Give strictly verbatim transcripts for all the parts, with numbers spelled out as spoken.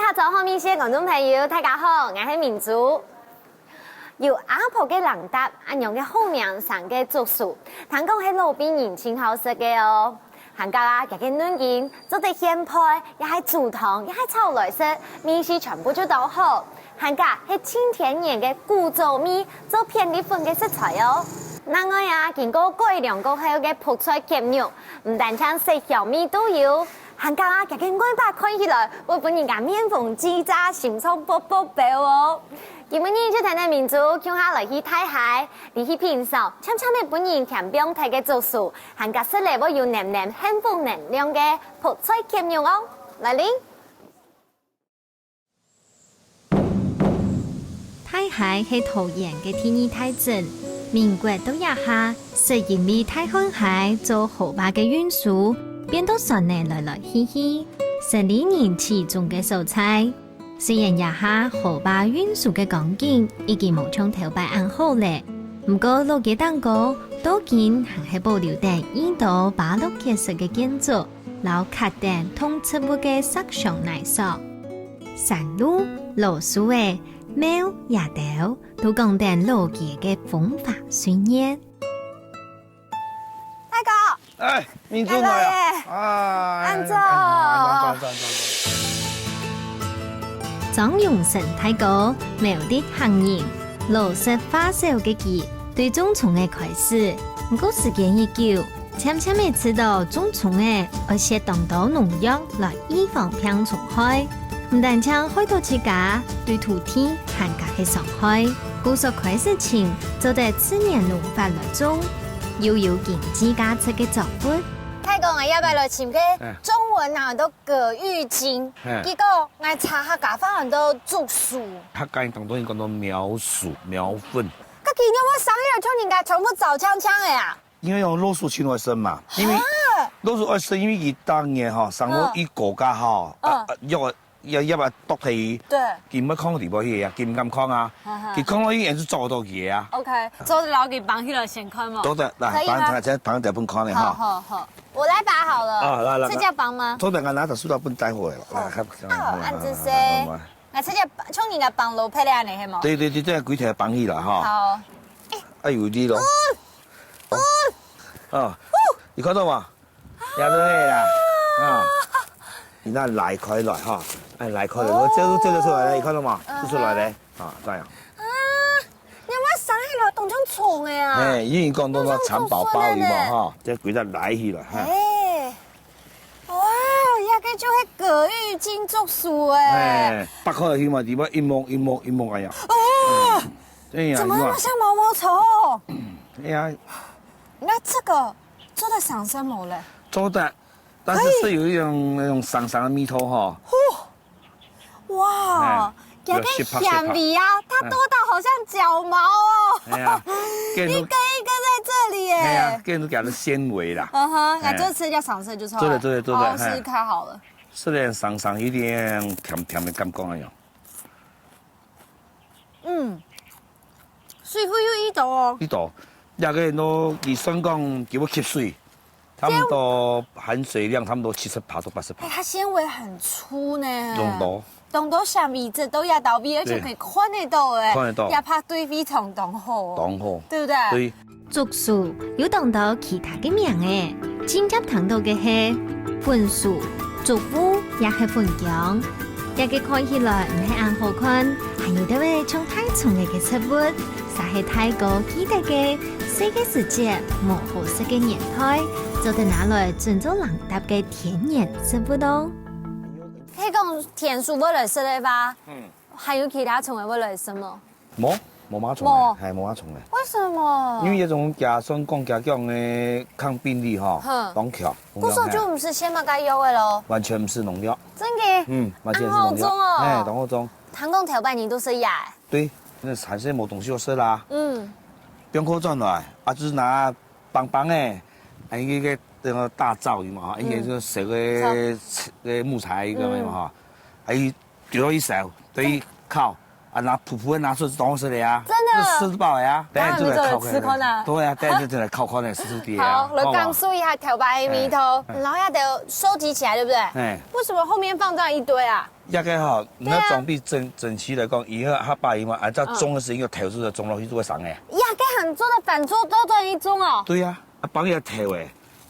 大家好，美食个觀眾朋友，大家好，𠊎係明珠。有阿婆个零嗒，恁樣个好名聲个竹筍，聽講係老輩人盡好食个哦。還過啊，佢个嫩仁做得現焙，也係煮湯，也係炒來食，味緒全部就當好。還過係盡天然个古早味，做片栗粉个食材哦。另外啊，經過改良過後个覆菜ketchup，毋單淨色香味都有， 還過啊，佢个外表看起來會分人家面紅耳赤、心臟噗噗飆哦。今晡日就跈等明珠共下來去大溪，來去品嚐，甜甜个分人添放忒个竹筍，還過食了會有淰淰幸福能量个覆菜ketchup哦。來哩！ 大溪係桃園个第二大鎮，民國到這下，就因為大漢溪做河壩个運輸，變到船仔來來去去，生理人居中个所在。雖然這下河壩運輸个光景已經無像頭擺恁好了，毋過老街頂高，到今還係保留等已多芭樂結實个建築， 摎刻等動植物个色相泥塑。山路、老樹仔、廟、野兜，都講等老街个風華歲月。大哥，哎，明珠來啊！來了耶！啊，恁早哦。哎，哎，哎，張榮生大哥，苗栗客人，老式話少个佢，對種蔥仔開始，毋過時間一久， 漸漸仔知著種蔥仔愛施當多農藥來預防病蟲害，毋單淨害到自家，對土地還較係傷害。故所開始尋做得自然農法來種，又有經濟價值个作物。大哥，𠊎這擺來尋个，哎。中文啊，都葛鬱金，哎。結果𠊎查客家話安到竹筍。客家人當多人講到苗筍、苗粉。該佢仰會生起來像人家全部燥嗆嗆个啊？ 因為用老鼠清來生嘛，因為哈！老鼠愛生，因為佢當年吼，生活一國家吼，啊，嗯。啊，要，要，要把它剁忒，對。佢毋會囥到地步去啊，佢毋敢囥啊，哈哈。佢囥落去，人就捉到佢啊。OK，做得摎佢綁起來先看無？做得，來，可以嗎？綁，綁，先綁一下分看咧哈。好，好，好。我來拔好了。啊，來，來，直接綁嗎？做得，𠊎拿隻塑料布袋好了，來，好。看，看，啊，看，恁仔細。看，看，看。來，直接綁，像人家綁羅盤恁仔，係無？對，對，對，這樣規條綁起來哈。好。哎喲，你咯。嗯。 哦，哦，你看到嗎？也係啦，啊，你那拉開來哈，哎，拉開來，我這就，這就出來了，你看到嗎？嗯哼。就出來了，啊，這樣。啊，你有沒有想起來當像蟲的啊？哎，因為講到那蠶寶寶有嘛哈，這規個拉起來，哈。哎，哇，這個就係葛鬱金竹筍哎。哎，拔開來去嘛，裡面一摸一摸一摸，哎呀。哦。 哎呀，怎麼那麼像毛毛蟲？哎呀，那這個做得生食無咧？做得，但是可以。是有一種那種酸酸的味道哈。呼，哇，哎，有濕泡濕泡。有點鹹味啊，它多到好像腳毛哦。哎呀，一根一根在這裡耶。哎呀，給人家的纖維啦。嗯哼，哎。那這次要生食就出來了。做得，做得，做得，哦，哎。試試看好了。是有點酸酸，有點甜甜的感覺那樣。 嗯，水分有幾多哦？幾多？這個都，佢算講佢會吸水，差不多含水量差不多七十趴到八十趴。哎，。它纖維很粗呢。當多。當多纖維質都壓到位，而且可以看得到哎。對。看得到。也怕對胃腸當好哦。當好。對不對？對。 竹筍有當多其他个名仔，盡常聽到个係粉薯、竹芋也係粉薑。這個看起來毋係恁好看，還有兜仔像大蟲仔个植物，嗄係大哥記得个，細个時節無好食个年代，做得拿來準做零嗒个天然植物哦。係講田鼠會來食个吧？嗯。還有其他蟲仔會來食無？ 無，無麼蟲咧，無。係，無麼蟲咧。為什麼？因為這種假酸講假講个抗病力吼，哼。當強，故所就毋使施麼个藥个咯。完全毋使農藥。真个？嗯，完全毋使農藥。恁好種哦。哎，當好種。聽講頭擺人都食這个。對，那產生無東西好食啦。嗯。中國轉來，啊，就是拿 挷挷个，啊，一個，一個大灶有嘛，哈，嗯。一個就是燒个，燒。个木材一個嘛，哈，嗯。啊，一，丟落去燒，等於烤，啊，拿噗噗个拿出來當好食个啊，真的？就吃得飽个啊。等下就來烤看。那你做得試看啊？對啊，等下就來烤看个，試試看啊。好，來感受一下頭擺个味道，哎，哎。然後要等收集起來，對不對？哎。為什麼後面放這樣一堆啊？這個吼，你要裝備整整齊來講，以後下擺嘛，啊，在種的時候，用頭是種落去做生的。呀，該還做得反做倒轉去種哦。對呀，啊，幫佢頭誒，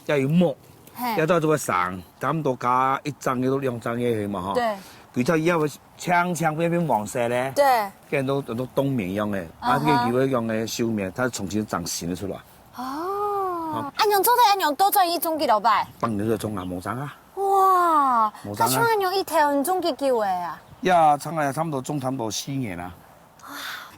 要有木，嘿，要到這個生，差不多加一張月到兩張月去嘛吼。對，比較要強強變變黃色咧。對，跟都都冬眠一樣的，啊，這個機會用的休眠，它重新長新的出來。哦，啊，恁樣做得恁樣倒轉去種幾多擺？半年就種啊，無長啊。 哇，無生啊。該像恁樣一頭，你種幾久个啊？呀，長啊，差不多種差不多四年啊。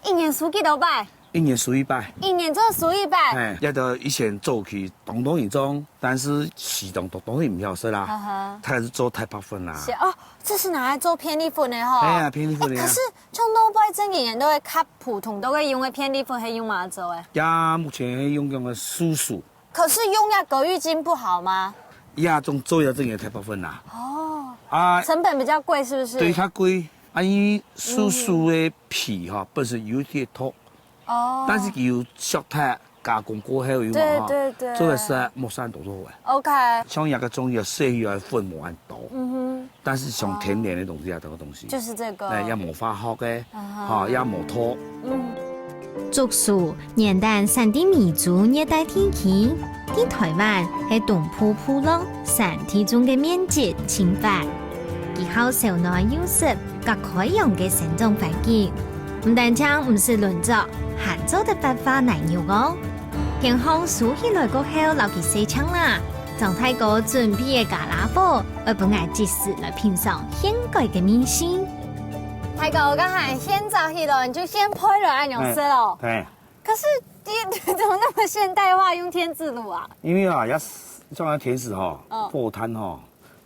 一年收幾多擺？一年收一擺。一年做收一擺？哎，也就以前早期當多人種，但是市場當多人毋曉得啦，啊哈，他還是做太白粉啦。是哦，這是拿來做片栗粉的吼。哎呀，片栗粉的呀。哎，可是像農會這幾年都會較普通，都會用个片栗粉，係用麼个做个？呀，目前用用个素素。 可是用藥隔日精不好嗎？呀，種做藥這个太過分啦。哦，啊，成本比較貴，是不是？對，較貴。啊，因為素素个皮哈，本身有一些毒，哦，但是佢有削忒加工過後有嘛哈，對對對，做得食，莫算多多个。OK，像藥个中藥，食藥个分無恁多。嗯哼。 但是像天然个東西啊，這个東西，就是這個。哎，也無化學个，啊哈，哈，也無毒。嗯。竹樹原旦產在美洲熱帶地區，在臺灣係東部部落產地種个面積盡闊。佢好燒暖又濕佮開揚个生長環境，毋單淨毋使輪作，還做得發花奶油哦。 天空收起來過後，摎佢洗淨啦，張大哥準備个加拉火，愛分𠊎即時來品嚐鮮果个味緒。大哥，我剛才先摘起來，你就先拍落來，恁樣食哦。對。可是你怎麼那麼現代化，用天婦羅啊？因為啊，要像那天婦羅哈，嗯，火炭哈，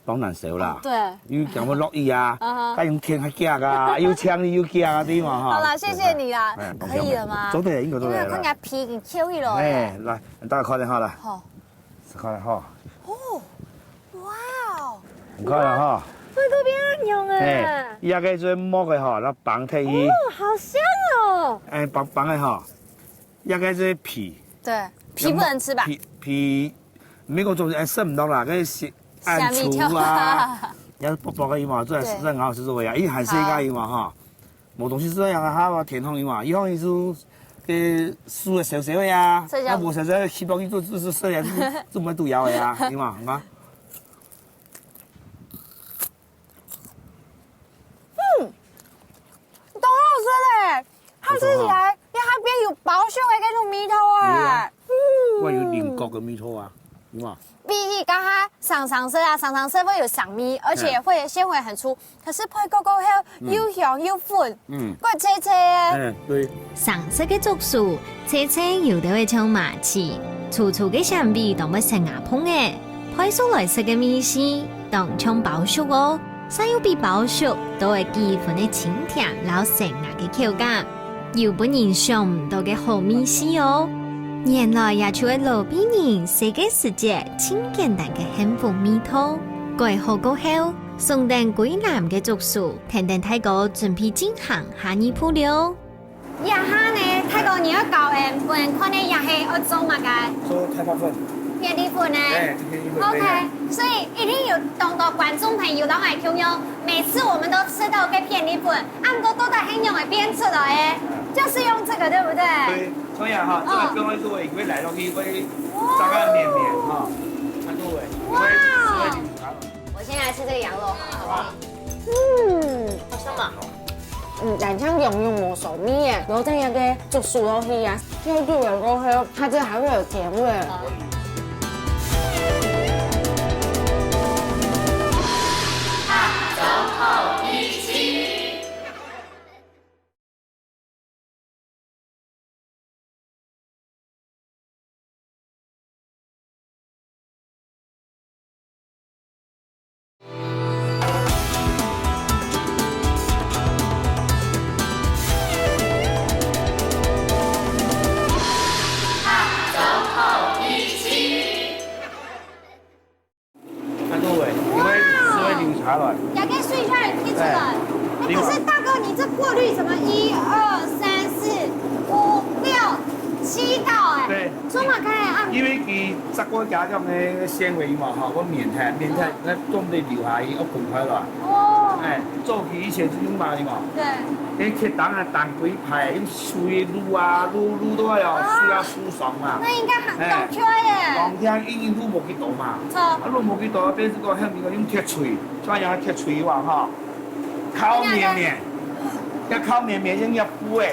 當難燒啦。哦，對。因為驚會落雨啊，嗯哼，該用電較遽啊，又強力又遽啊，對嘛哈。好啦，謝謝你啦。哎，可以了嗎？做得，應該做得了。因為看起來皮已經翹起來了。哎，來，大家看一下啦。好。看一下哈。哦，哇哦。你看了哈。會都變恁樣哎。哎，這個最木的哈，那綁起去。哦，好香哦。哎，綁，綁的哈，這個最皮。對，皮不能吃吧？皮，皮，美國種的，哎，食毋落啦，該是 暗處啊，也是薄薄个嘛，做來食很好吃做个呀，因為還細个嘛哈，無東西食个呀，還有天空个嘛，以後你是个樹个燒燒个呀，那無燒燒个，起包去做做做燒呀，做做毋會肚枵个呀，對嘛，啊。嗯，當好食嘞。 它吃起來，因為它變有包粟个那種味道哎。有啊，嗯，會有菱角个味道啊，有無？比起剛剛生生食啊，生生食會有酸味，而且會纖維很粗。可是配過過後，嗯，又香又粉，嗯，過脆脆个。哎，對。生食个竹樹，脆脆有兜會像麻糍，粗粗个纖維都會成牙縫个，配熟來食个味緒，當像包粟哦。 煞又比包粟多了幾分个清甜摎生牙个口感，有分人想毋到个好味緒哦。原來這就係老輩人細个時節盡簡單个幸福味道。改好過後，送等歸籃个竹樹，跈等大哥準備進行下二步了。 這下呢，大哥，你愛教𠊎分𠊎看个這係愛做麼个？做太白粉。片栗粉呢？哎，這片栗粉。OK，所以一定有當多觀眾朋友摎𠊎共樣，每次我們都吃到該片栗粉，啊，毋過到底係仰般變出來个？嗯。就是用這個，對不對？對，所以啊哈，這個剛剛是我以為來東西會炸到綿綿哈，它就會，哇。我先來吃這個羊肉好了，好不好？嗯，好香啊。 嗯，但像羊肉無燒味耶，有點那個竹筍落去啊，燒久了過後，它這還會有甜味。看到未？因為是會流茶來。哇哦！這個水出來，滴出來。哎。哎，可是大哥，你這過濾怎麼一二三四五六七道哎？對。做麼个啊？因為佢炸過加上那個纖維嘛，哈，會綿開，綿開，哦。那總得流下去，要滾開來。哦。哎，早期以前是用麼个嘛？對。用鐵釘啊，釘幾排，用水滷啊，滷，滷到哦，啊。水啊，溼爽嘛。那應該很，哎，當強耶。當強，硬硬滷無幾多嘛。著。啊，滷無幾多，變成講後面用鐵錘，像樣鐵錘哇，吼。敲綿綿，要敲綿綿，用那布誒。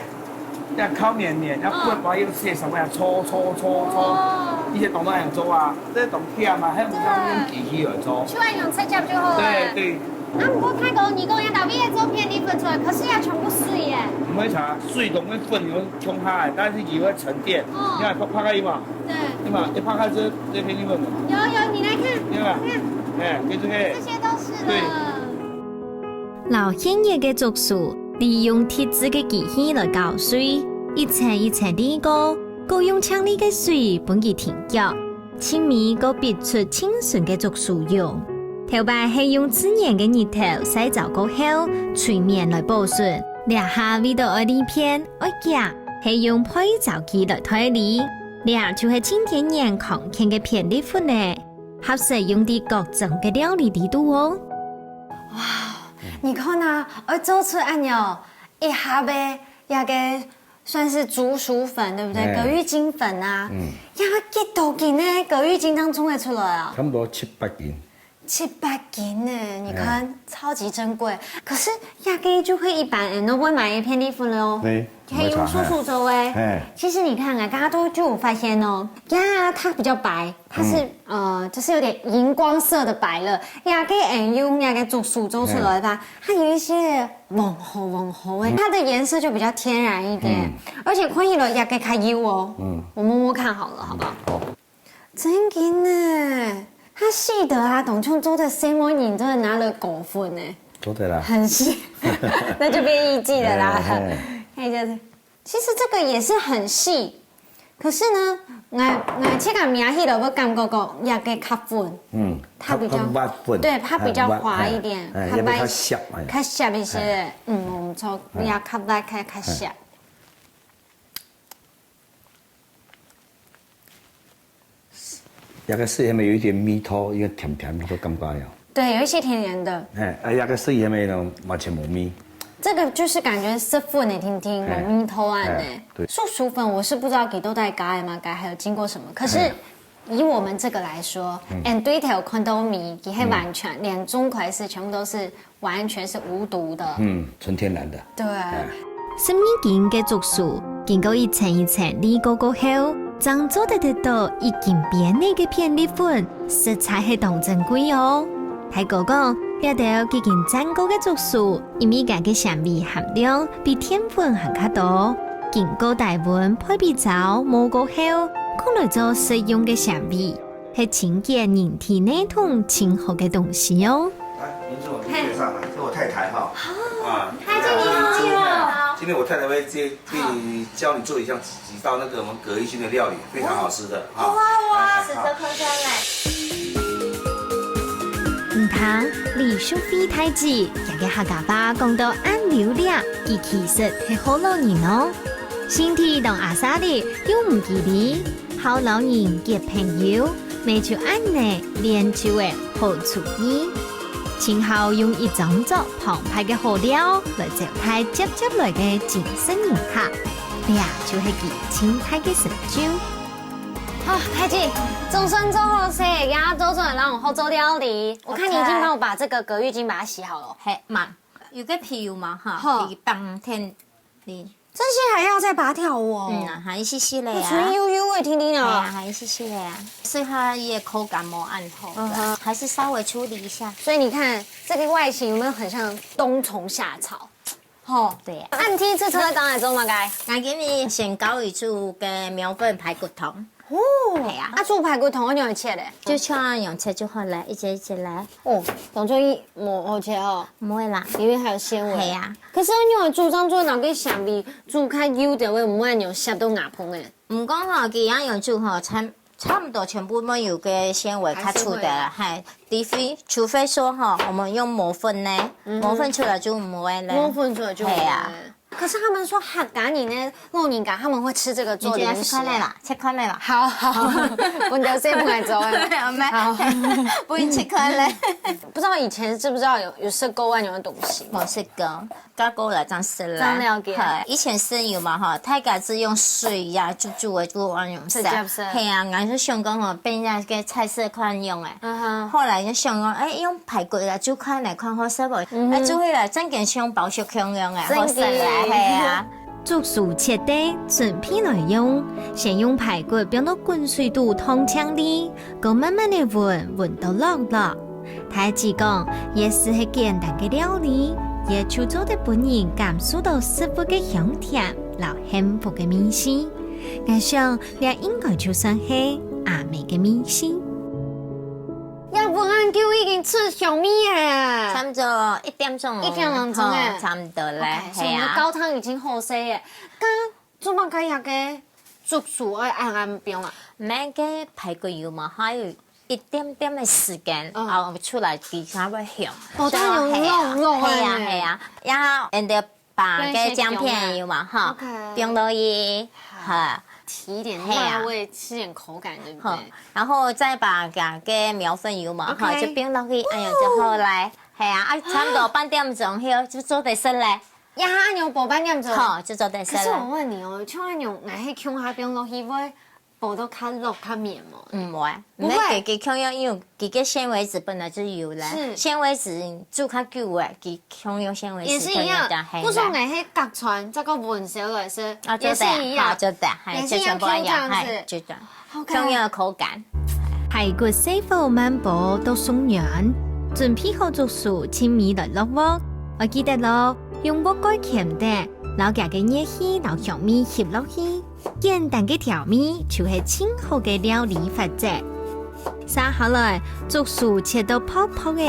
要敲綿綿，要過把用切什麼呀？搓搓搓搓，哦。一些動作很做啊，這種忝啊，還有像用機器來做。對。手愛用直接就好了。對，對。啊，毋過看過你講，這位个做片你分出來，可是要全部水耶。毋會差，水同个粉有衝下來，但是佢會沉澱。哦。你看，拍，拍開嘛，對。對嘛，一拍開這，這片就粉了。有，有，你來看，對吧？你看。哎，就這個。這些都是了。對。 摎現有个竹樹，利用特製个機器來攪水，一層一層瀝過，過用淨俐个水分佢停腳，盡尾過逼出清純个竹樹蓉。頭擺係用自然个日頭曬燥過後，催綿來保存。這下為著愛利便、愛遽，係用焙燥機來代理。這就係盡天然康健个片栗粉呢，合適用在各種个料理裡肚哦。哇， 你看啊，愛做出恁樣一盒个，這個算是竹薯粉，對不對？哎。葛鬱金粉啊，嗯。這幾多斤呢？葛鬱金正做得出來啊？差不多七八斤。七八斤呢，你看，哎。超級珍貴。可是這個就係一般人都會買个片栗粉了哦。對，還用竹薯做个。沒錯，哎。哎。其實你看啊，大家都就有發現哦，這它比較白， 它是，嗯。呃，就是有點熒光色的白了。這個，欸，用這個竹薯做出來的話，嗯。它有一些黃黃黃黃的，嗯。它的顏色就比較天然一點，嗯。而且看起來這個較幼哦。嗯。我摸摸看好了，好不好？嗯，好。真的呢，它細的啊，當像做得細妹人做得拿來搞粉呢。做得啦。很細，那就變藝妓了啦。嘿，嘿。那就是，其實這個也是很細， 可是呢，𠊎，𠊎自家摸起來會感覺講，這個較粉，嗯，它比較，較，較滑粉，對，它比較滑一點，哎，哎，較，也比較澀，哎。較澀一些，哎。嗯，毋錯，哎。也較滑，較，較澀。哎。這個是因為有一點味道，有點甜甜味道，感覺呀。 對，有一些甜甜的。哎，啊，這個食起來呢，完全無味。這個就是感覺係粉个，甜甜，哎，無味道啊呢。哎，對。竹薯粉我是不知道佢到底加了麼个，還有經過什麼。可是，哎。以我們這個來說，嗯。嗯，對頭看到尾，佢係完全，嗯。連中塊是全部都是完全是無毒的。嗯，純天然的。 對。哎。十二斤个竹薯，經過一層一層瀝過過後，正做得得到已經變靚个片栗粉，實在係當珍貴哦。大哥講，這兜已經煎過个竹薯，因為佢个纖維含量比澱粉還較多，經過低溫焙皮燥磨過後，過來做食用个纖維。 係清潔人體內洞盡好个東西哦。來，名字我先介紹啦，嘿。這我太太哈。哦，啊，嗨，經理好。今天我太太會介，介紹做一下幾道那個我們葛鬱金的料理，非常好吃的，哈。哇，哇，哎，哎，好。食著口水來。毋通，李淑菲大姊，這個客家話講到恁流利，佢其實係學老人哦。身體當阿莎力，又毋吉利， 好老人結朋友，乜就恁呢練就个好廚藝。盡好用一張桌澎湃个好料來招待接接來个精神人客，這就係佢盡大个成就。啊，太太，總算做好勢，今下做出來讓我好做料理。我看你已經幫我把這個葛鬱金把它洗好了。嘿，嘛，有個皮有嘛哈，好。皮放天裡。 這些還要再拔掉哦。嗯啊，還一息息咧啊。那純油油的，聽聽啊。哎呀，還一息息咧啊。所以它也口感無恁好，嗯哼。還是稍微處理一下。所以你看，這個外形有沒有很像冬蟲夏草？吼。對啊。恁仔細做得當來做麼个？𠊎今日先教佢煮个米粉排骨湯。哦。係啊。啊，煮排骨湯愛仰般切咧？就像恁樣切就好了，一節一節來。哦，當做一無好切哦。毋會啦。因為還有纖維。係啊。 可是恁樣煮正做拿个纖維煮較幼條个，毋會恁樣澀到牙縫欸。毋過吼，佢恁樣煮吼，差，差毋多全部都有个纖維較粗个啦，還是會。嘿，除非，除非說吼，我們用磨粉呢，嗯哼。磨粉出來就毋會咧。磨粉出來就毋會。嘿啊。可是他们说客家人呢，老人家他们会吃这个做零食。你觉得是快乐啦？切快乐啦。好好，我等下再不敢走了。没有没有，好，不会切快乐。不知道以前知不知道有有吃过蜈蚣的东西？我吃过，刚过来这样吃了。这样了解。以前是有嘛哈，大家是用水呀，煮煮的就蜈蚣色。直接吃。嘿啊，俺是想讲吼，变那个菜色看用哎。嗯哼。后来就想讲，哎，用排骨啊，煮看来看好食不？嗯哼。哎，煮起来真个像包 香样个，好食个，係啊。竹筍切丁，準備來用，先用排骨放到滾水肚燙淨哩，過慢慢个搵，搵到落落。大姊講，這係簡單个料理，也就做得分人感受到食物个香甜摎幸福个味緒。𠊎想，這應該就算係阿姆个味緒。 這溫恁久已經出香味了。差不多一點鐘哦。一點鐘欸。差不多咧，OK，所以我們高湯已經好勢了。剛做麼个這個竹筍愛恁恁放啊？毋係，該排骨油嘛，還有一點點个時間，嗯。熬出來，佢才會香。哦，它有落落欸。係啊，係啊。然後，and 把該薑片有嘛，哈，OK。放落去，哈。提一點辣味，係啊。吃點口感，對不對？好，然後再把該个苗粉有嘛，哈，OK。就放落去，哎呀，就好咧。係啊，啊，差不多半點鐘後就做得食咧。呀，恁樣無半點鐘。好，就做得食咧。可是我問你哦，像恁樣，𠊎係共下放落去，會 包到較落較綿無？毋會，毋會。毋係，佢佢共樣，因為佢个纖維質本來就有咧，是。纖維質煮較久咧，佢共樣纖維質也是一樣，共樣，係啦。不說𠊎係隔川，再過搵燒來食，啊，也是一樣，就得，啊，就得，係，也是一樣，就全部一樣，就這樣子。係，就這樣，OK。共樣个口感。排骨細火慢烰到送軟，準備好竹筍，盡尾來落鑊。愛記得咯，用鑊蓋㧡等，摎佢个熱氣摎香味吸落去。 簡單个調味就係盡好个料理法則。續下來，竹筍切到薄薄个，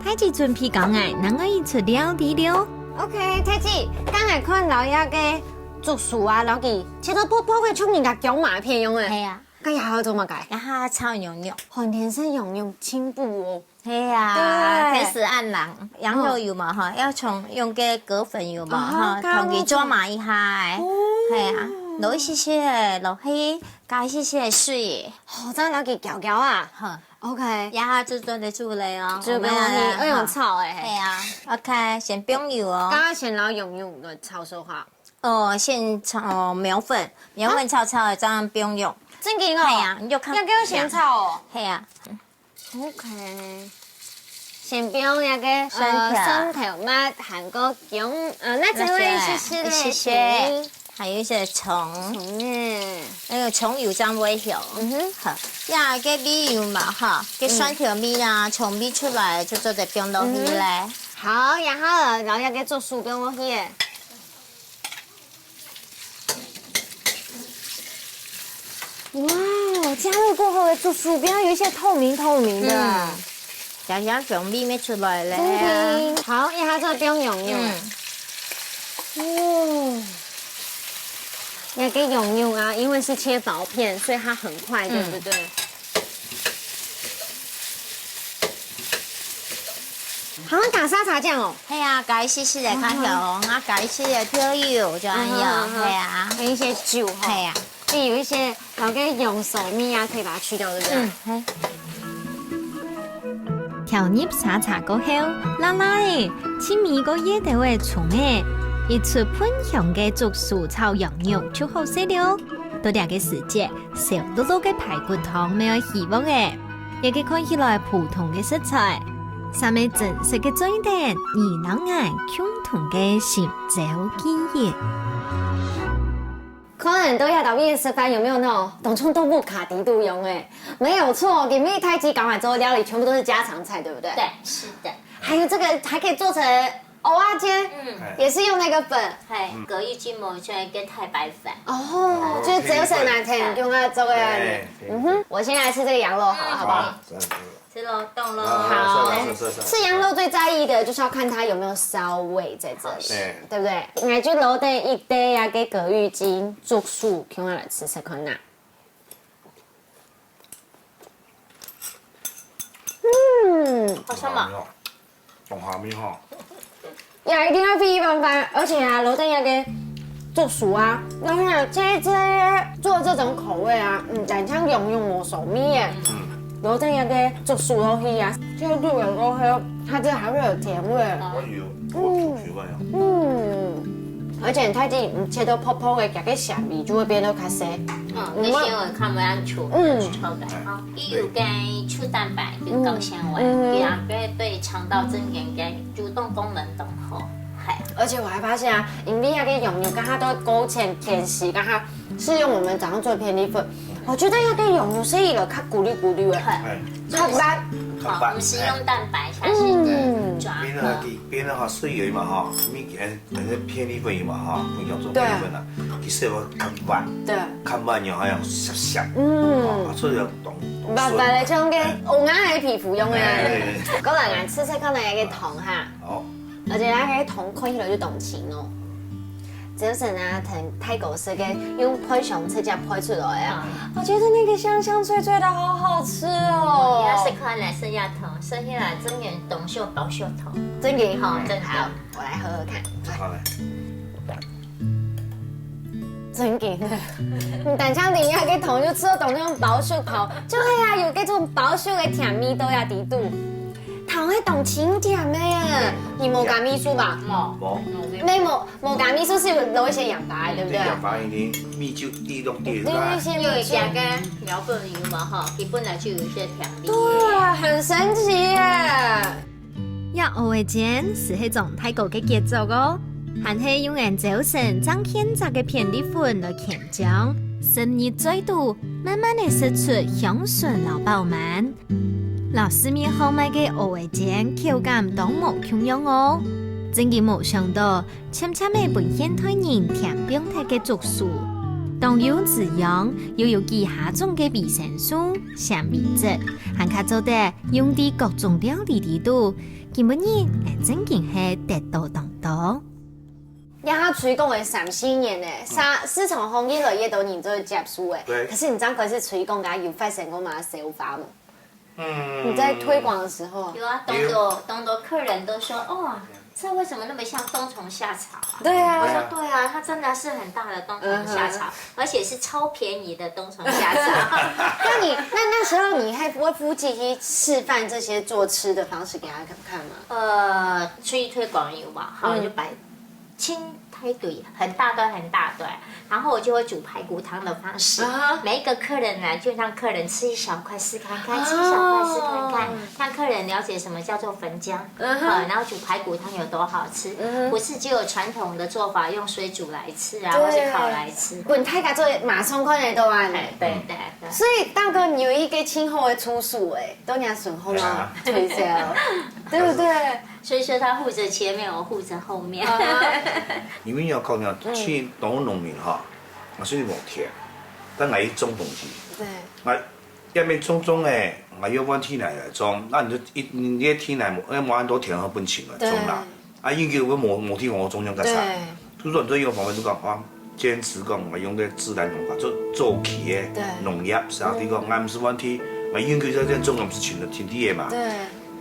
大姊準備教𠊎仰仔去料理了。OK，大姊，剛才看到這個竹筍啊，摎佢切到薄薄个，像人家薑嫲片樣仔。係啊。該這下做麼个？這下炒羊肉。寒天食羊肉進補哦。 係啊，對。天時暗冷，羊肉有嘛哈，愛從用該葛粉有嘛哈，哦，同佢抓麻一下欸。哦。係啊，落一息息仔落去，加一息息仔水。哦，這樣摎佢攪攪啊。好。OK。這下就做得煮了哦。煮个東西，我們來了，愛用炒欸。係啊，OK，先放油哦。剛剛先摎羊肉來炒熟哈。哦，先炒苗粉，苗粉炒炒了，這樣放油。正經哦。係啊，你就看。要給我先炒哦。係啊。 OK，先放該個，蒜頭。呃，蒜頭末，還過薑，呃，辣椒一息息个，一息息，還有一些蔥。蔥耶。那個蔥油這樣會香。嗯哼。好，呀，該味油嘛哈，該蒜頭味啊，蔥味出來就做得放落去咧。嗯。好，然後，然後該個竹筍放落去耶。 哇，加熱過後的竹筍變到有一些透明透明的。嗯，香香香味沒出來了。真的。好，一下這個不用用用。嗯。哦。那個羊肉啊，因為是切薄片，所以它很快，嗯。對不對？ 好像打沙茶醬哦。係啊，加一息息个較香，啊，加一息个調油就恁樣，嗯哼，嗯哼。係啊。還有一些酒哈。係啊。所以有一些老个羊臊味啊，可以把它去掉，對不對？嗯，係。調入沙茶過後，辣辣个，盡尾過掖兜仔蔥仔，一出噴香个竹筍炒羊肉就好勢了。到這個時節， 燒漉漉个排骨湯乜愛起鑊咧，這個看起來普通个食材，煞係真實个轉變，你摎𠊎共同个心照記憶。可能大家到這邊食飯有沒有那種當像到屋下底肚樣欸？沒有錯，裡面大姊教𠊎做的料理全部都是家常菜，對不對？對，是的。還有這個還可以做成 蚵仔煎，嗯。也是用那個粉。係，葛玉金無就係个太白粉。哦，就是只有省拿錢用來做个樣子。對，對，對。嗯哼，我先來吃這個羊肉好了，好不好？好，這樣子。吃咯，動咯。好，好，是，是，是，是。吃羊肉最在意的就是要看它有沒有燒味在這裡，對。對不對？那就落點一滴啊，該葛玉金竹筍，共下來吃吃看吶。 嗯。好香嘛。當香味吼。也一定要配一般般，而且啊，羅振亞个竹筍啊，然後呢，這這做這種口味啊，嗯，單像羊肉無所謂耶。羅振亞个竹筍落去啊，就入了過後，它這還會有甜味。我有，我煮習慣了。嗯，而且它已經切到薄薄的，加个鹹味就會變到較細。嗯，那些我看不下去，嗯，口感哈，也有个粗蛋白，有高纤維，嗯，也對腸道正經个主動功能當好。 而且我還發現啊，因為那個羊肉跟它都勾芡甜食，跟它是用我們早上做的片栗粉，我覺得那個羊肉是一個較咕嚕咕嚕的，哎，較軟。好，我們是用蛋白下去的抓。邊个哈，邊个哈，水有嘛哈，你反正片栗粉有嘛哈，不要做片栗粉了，其實我較軟，對，較軟又好像香香，嗯啊，所以要懂懂白白的，像个哎乌鸦的皮膚用的。哎，過來，來試試看那個糖哈，好，而且那個糖看起來就當清哦。Jason啊，同泰國式个用配香直接配出來啊，我覺得那個香香脆脆的，好好吃哦。你要試看來試一下糖，試下來真的當像包粟糖，真的好，真的。我來喝喝看。好嘞，真的，你單淨啉那個糖就吃到當像包粟糖，就係啊，有該種包粟个甜味道啊，底肚。糖係當清甜个耶，你無加味素吧？哦，好，沒有，無加味素是有落一些鹽巴的，對不對？對，要把一點米酒滴落滴對，那啦，些因為加味个苗本油嘛哈，佢本來就有一些甜味。對，很神奇耶。這蚵仔煎就係張大哥个傑作哦，還係用𠊎朝晨正現摘个片栗粉來牽漿，十日再煮，慢慢个食出香醇摎飽滿。摎市面項賣个蚵仔煎口感都無共樣哦。真經無想到， 漸漸个分現代人添放忒个竹筍，當有滋養，又有幾下種个維生素、纖維質，還較做得用在各種料理裡肚。今晡日𠊎正經係得到當多。這下推廣个三四年呢，市市場項越來越多人都會接受誒。對可是你這樣開始推廣，大家有發生過麼个笑話無？嗯，你在推廣的時候，有啊，當多當多客人都說，哇，這為什麼那麼像冬蟲夏草啊？對啊，我說對啊，它真的是很大的冬蟲夏草，而且是超便宜的冬蟲夏草。那你那那時候你還會附近去示範這些做吃的方式給他看嗎？呃，出去推廣有嘛，好，就擺清排隊，很大堆很大堆，然後我就會煮排骨湯的方式，啊每一個客人來就讓客人吃一小塊試看看，吃一小塊試看看，讓客人了解什麼叫做粉漿，嗯哼呃，然後煮排骨湯有多好吃，不是只有傳統的做法用水煮來吃啊，或是烤來吃。滾太嘎做馬上看得到啊。哎，對對對。所以大哥，你有一個清後的出手哎，都人家損後啊，推銷，對不對？所以說他護著前面，我護著後面。因為要講呢，去當農民哈，我雖然無田，但𠊎一種東西，對，我一面種種誒，我有問題來來種，那你就一你的田來，那無恁多田和本錢來種啦。啊，應該我無無地方我種樣幹啥？對，就說你這有方面就講啊，堅持講，我用个自然農法，做做起个對農業，啥地方，俺毋係問題，我應該在這種，毋係全全地个嘛。對，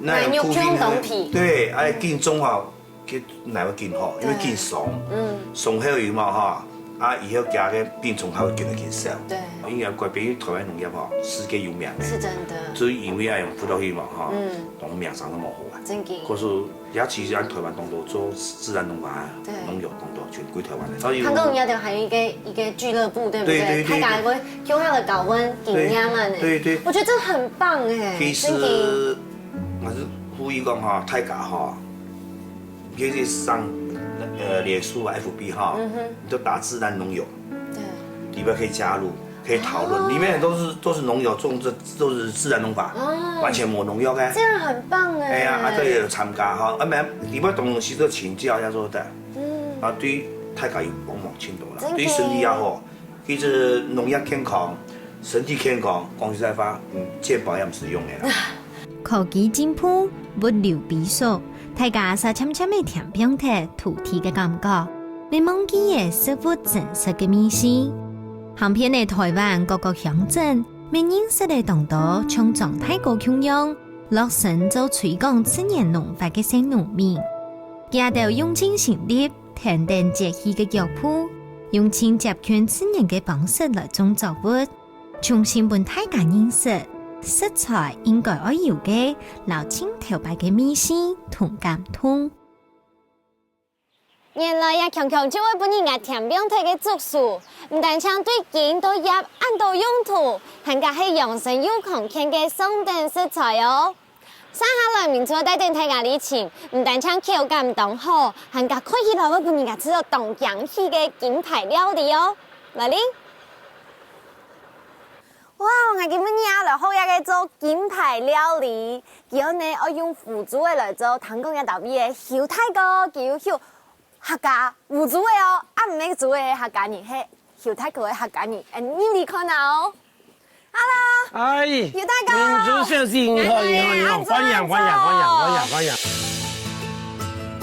那還有固定種東西个，對，哎，緊種啊，佢哪會緊好？因為緊鬆，嗯，鬆後有嘛哈，啊，以後加个病蟲害會緊來緊少。對，應該改變台灣農業哈，世界有名个，是真的，所以因為愛用輔導器嘛哈，嗯，農民生都無好啊。真的，可是也其實咱台灣當多做自然農法啊，對農業當多全歸台灣的，所以看到人家的還有一個一個俱樂部，對不對對對他搞一個共樣的搞溫景仰啊呢，對對對我覺得這很棒哎，其真的，實我是呼籲講哈，大家哈，你可以上呃臉書啊、F B 哈，嗯哼，你就打自然農業，對，裡面可以加入，可以討論，裡面都是都是農業種，這都是自然農法，哦完全無農藥的。這樣很棒哎，哎呀，啊，這也有參加哈，啊，沒，你不懂東西就請教一下說的，嗯，啊，對大家有幫忙盡多啦，真的對身體也好，其實農業健康，身體健康，講實在話，嗯，健保也毋使用的啦。科技進步，物流比速，大家煞漸漸个添放忒土地个感覺，也忘記了食物真實个味緒。行遍了台灣各個鄉鎮，也認識了當多像張大哥共樣，落身做推廣自然農法个細農民。這兜用盡心力、跈等節氣个腳步，用盡接近自然个方式來種作物，重新分大家認識食材應該愛有个，摎盡頭擺个味緒同感動。 原來這強強就會分人家添兩垤个竹樹，毋單淨對莖到葉恁多用途，還加係養生又康健个上等食材哦。接下來，明珠帶等大家來尋，毋單淨口感當好，還加看起來會分人家試著當驚喜个金牌料理哦。來哩！ 哇，𠊎今晡日啊來學這個做金牌料理，佢呢愛用烏豬仔來做，聽講這兜位个邱大哥佢有學客家烏豬仔哦，啊毋係豬仔客家人，係邱大哥个客家人，恁樣你看啊哦。Hello，哎，邱大哥，明珠小姐，你好，你好，你好，歡迎，歡迎，歡迎，歡迎，歡迎。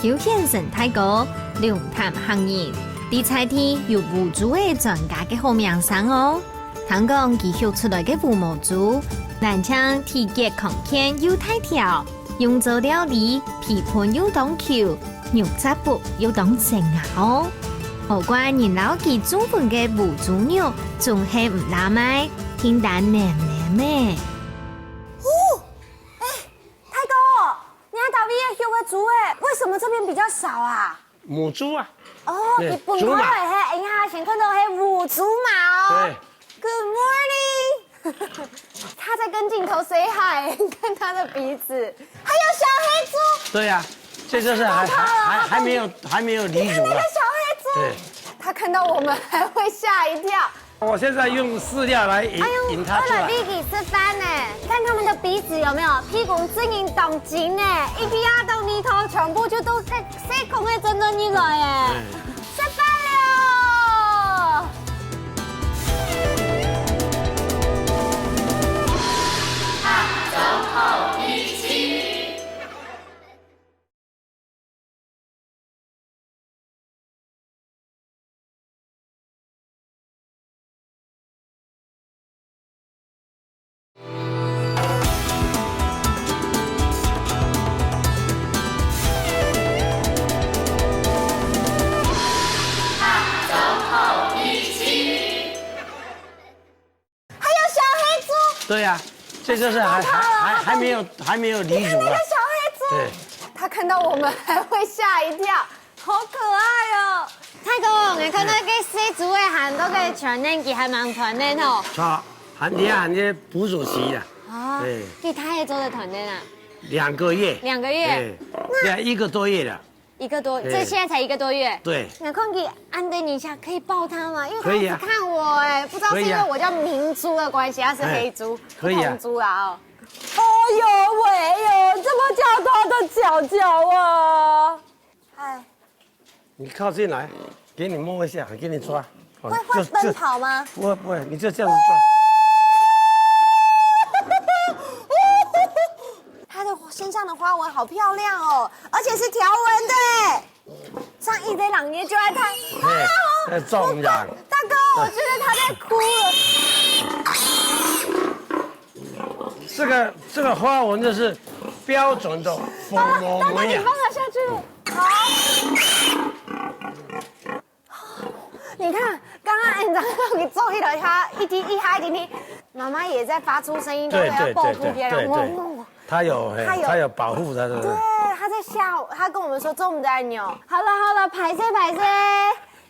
邱顯生大哥，龍潭客人，在在地有烏豬仔專家个好名聲哦。 聽講佢畜出來个烏毛豬，單淨體格康健又大條，用做料理，皮脣又當Q，肉質薄又當成啊哦。無怪人摎佢做分个烏豬肉總係毋罅賣，定著淰淰个。哦，哎，大哥，你看大衛个畜个豬仔，為什麼這邊比較少啊？ 母豬啊。哦，對，你本來係，豬嫲。哎呀，先看到係母豬嫲哦。對。Good morning。他在跟鏡頭say hi，你看他的鼻子，還有小黑豬。對呀，這就是還，還，還，還沒有，還沒有離乳啊。你看那個小黑豬，對。他看到我們還會嚇一跳。 我現在用飼料來引，哎呦，引牠出來。我來喂佢食飯呢，看牠們的鼻子有沒有？鼻公真經當精呢，一鼻仔到耳朵，全部就都細，細孔个鑽鑽入來哎。嗯。食飯了！還有小黑豬。對呀，這就是還，還，還，還沒有，還沒有離乳啊。你看那個小黑豬，對。牠看到我們還會嚇一跳，好可愛哦。大哥，你看那個細豬仔還都可以傳染，佢還蠻傳染吼。著，還，你看，還在哺乳期啊。哦，對。幾大个做得傳染啊？兩個月。兩個月。對，對，一個多月了。 一個多，對。這現在才一個多月。對。你看佢恁大一下，可以抱牠嗎？因為牠一直看我哎，可以啊。不知道是因為我叫明珠的關係，可以啊。牠是黑豬，可以啊。不同豬啊哦。哦喲喂喲，這麼大隻的腳腳啊！哎。你靠近來，給你摸一下，給你抓。哦，會，會奔跑嗎？就，就，不會，不會，你就這樣子抓。 牠的身上的花紋好漂亮哦，而且是條紋的耶。像一堆狼煙就愛看。嘿，那中獎。大哥，我覺得牠在哭了。這個，這個花紋就是標準的紅毛美啊。大哥，你放牠下去。好。 你看，剛剛園長讓你坐一樓，牠一滴一嗨一滴，媽媽也在發出聲音，都要報復別人。對，對，對，對，對。汪汪汪。牠有，嘿，牠有，牠有保護牠的。對，牠在嚇我，牠跟我們說做毋得恁樣。好了好了，歹勢歹勢，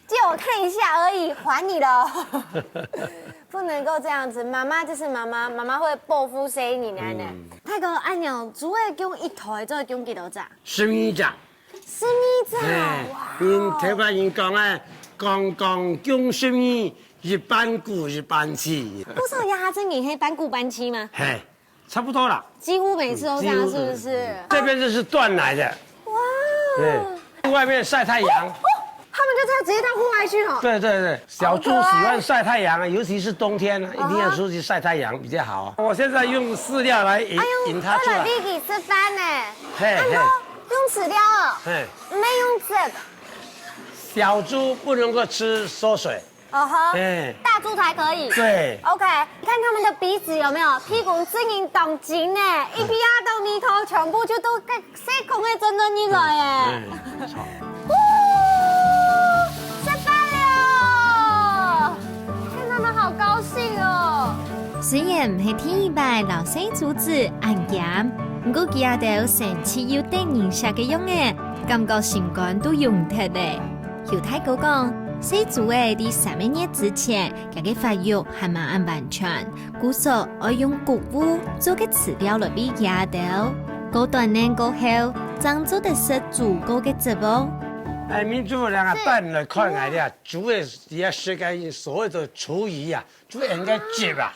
借我看一下而已，還你了。不能夠這樣子，媽媽就是媽媽，媽媽會報復誰你奶奶。嗯。大哥，恁樣，豬仔供一胎做供幾多隻？十二隻。 十二隻，哎，哇哦。人，頭擺人講啊，剛剛降十二，一半古一半奇。不是，這下真的係半古半奇嗎？嘿，差不多啦。幾乎每次都這樣，嗯，幾乎是不是？這邊就是斷奶的。哇。對，外面曬太陽。哦，哦，他們就這樣直接到戶外去了。對，對，對。 小豬喜歡曬太陽啊，尤其是冬天啊，一定要出去曬太陽比較好啊。我現在用飼料來引，哎呦，引牠出來。我來喂佢食飯呢。嘿，嘿。哎呦，用飼料哦，嘿。沒用這個。小豬不能夠吃縮水。哦吼，嘿。大豬才可以。對。OK，你看牠們的鼻子有沒有？鼻公真經當精呢，一鼻仔到耳朵，全部就都細孔个鑽鑽入來哎。嗯，嗯，雖然毋係第一擺摎細豬子恁驚，毋過佢兜神氣又得人惜个樣仔，感覺心肝都融忒咧。有大哥講，細豬仔在三個月之前，佢个發育還吂恁完全，故所愛用穀物做个飼料來餵佢兜。過段年過後，正做得食煮過个汁哦。哎，明珠，兩個帶你來看看呀，豬仔也是該所謂的廚餘啊，豬仔應該汁啊。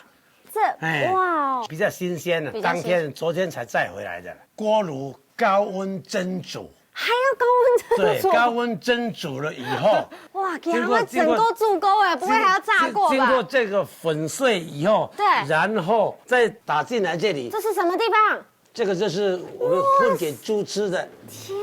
這，哎，哇哦，比較新鮮的，比較新鮮。當天、昨天才載回來的，鍋爐高溫蒸煮。還要高溫蒸煮？對，高溫蒸煮了以後，哇，給他經過們整個煮過哎，不會還要炸過吧？經過這個粉碎以後，對然後再打進來這裡，這是什麼地方？這個就是我們混給豬吃的。天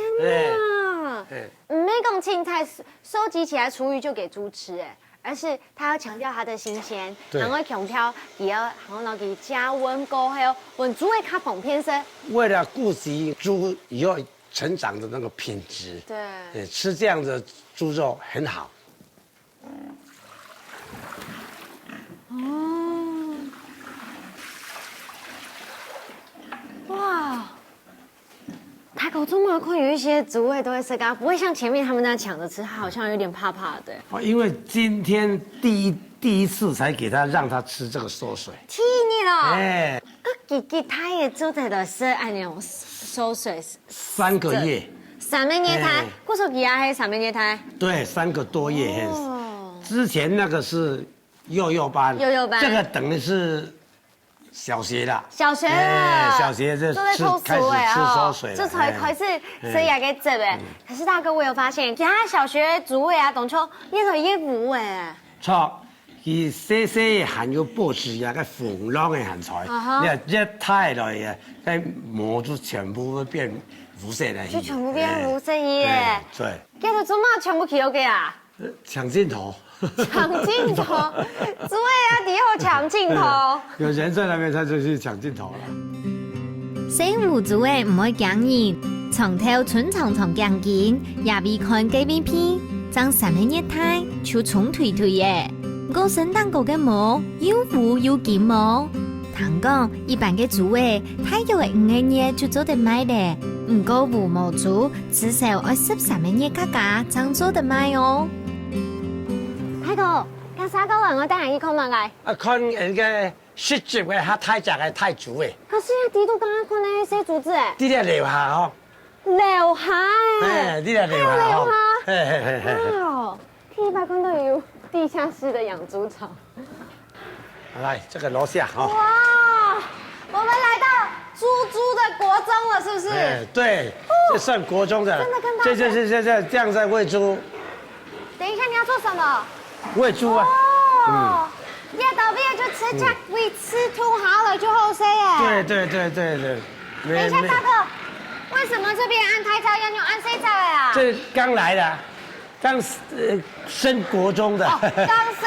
哪！哎嗯，沒講青菜收集起來廚餘就給豬吃哎，而是他要強調它的新鮮，對然後強調也要，然後呢給加溫過後，溫煮會較方便些。為了顧及豬以後成長的那個品質，對，哎，吃這樣的豬肉很好。哦，哇，大哥，中間看有一些豬仔都會吃啊，不會像前面他們那樣搶着吃，它好像有點怕怕的。哦，因為今天第一第一次才給他讓他吃這個餿水，天哪！哎，該幾幾大个做得來食恁樣餿水？三個月，三個月大哎，故所佢也係三個月大。對，三個多月。哦，之前那個是幼幼班，幼幼班這個等於是小學了，小學了，哎，小學就都在偷吃開始吃熟哎哈，餿水了，就才開始吃這個汁哎。可是大哥，我有發現，其他小學豬仔啊，當中越來越無哎。著，佢細細還有保持一個紅亮个顏色，啊哈你看熱大來啊，該毛就全部會變烏色个，就全部變烏色个耶哎，對。這個做麼全部去了个啊？搶鏡頭。搶鏡頭，豬仔啊，底下搶鏡頭。有人在那邊，他就去搶鏡頭了。細烏豬仔毋會驚人，長透伸長長頸根，也會看該片片，正三個月大就衝腿腿耶。毋過身頂高个毛又烏又金毛。聽講一般个豬仔，大約个五個月就做得賣咧，毋過烏毛豬 至少愛十三個月加加正做得賣哦。大哥，該下過來𠊎帶你去看麼个？啊，看人个實際个，較大隻个大豬仔，可是啊，底肚剛剛看那些豬仔哎，在這樓下吼，樓下哎，哎，在這樓下吼還有樓下，嘿嘿嘿嘿嘿。哇，第一擺看到有地下室的養豬場。來，這個樓下哈。哇，我們來到豬豬的國中了，是不是？哎，對，這算國中的，真的看到這這這這這這樣在餵豬，等一下你要做什麼？餵豬啊，哦，夜到夜就直接喂吃土好了就好些耶。對對對對對，等一下，沒大哥，為什麼這邊恁大隻，恁樣恁細隻个啊？這剛來的啊，剛呃升國中的，哦，剛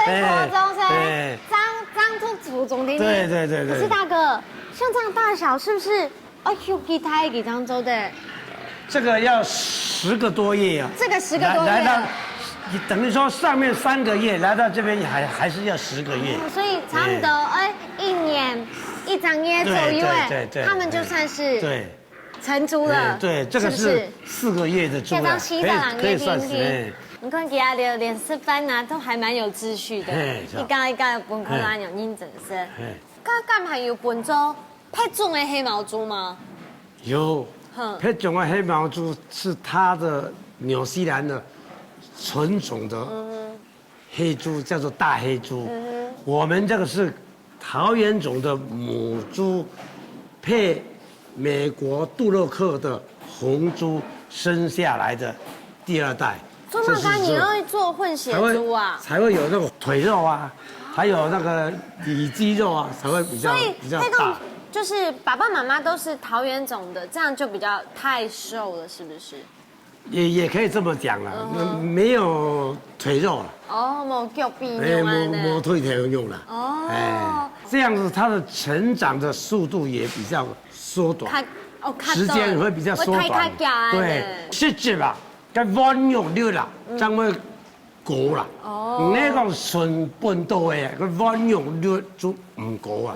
升國中是吧？哎哎剛剛讀初中的呢。對對對對可是大哥，像這樣大小是不是？哦，有幾大幾張做的？這個要十個多月啊，這個十個多月來來到，你等於說上面三個月，來到這邊還還是要十個月。哦，所以差不多哎一年一張月左右哎，對對對對他們就算是對。成豬了。哎，對，這個是是不是？四個月的豬了，要到西藏可以可以算是，哎，你看佢啊，連連食飯啊都還蠻有秩序的，嘿是啊一個一個分開來有認真食。嘿，該敢還有分做別種的黑毛豬嗎？有哼，別種的黑毛豬是它的紐西蘭的純種的黑豬，叫做大黑豬。我們這個是桃源種的母豬，配美國杜洛克的紅豬生下來的第二代。做麼个你會做混血才會豬啊？才會有那種腿肉啊，還有那個里肌肉啊，才會比較所以比較那種大。就是爸爸媽媽都是桃源種的，這樣就比較太瘦了，是不是？也也可以這麼講啦，沒有腿肉了，哦，無腳臂哎，用啊沒沒腿腿用了，哦哎，這樣子它的成長的速度也比較縮短。較哦，較時間會比較縮短。會太較緊對，實際啊，該彎肉率啦，將會高啦。哦。毋係講純本土个，个萬用率就毋高啊。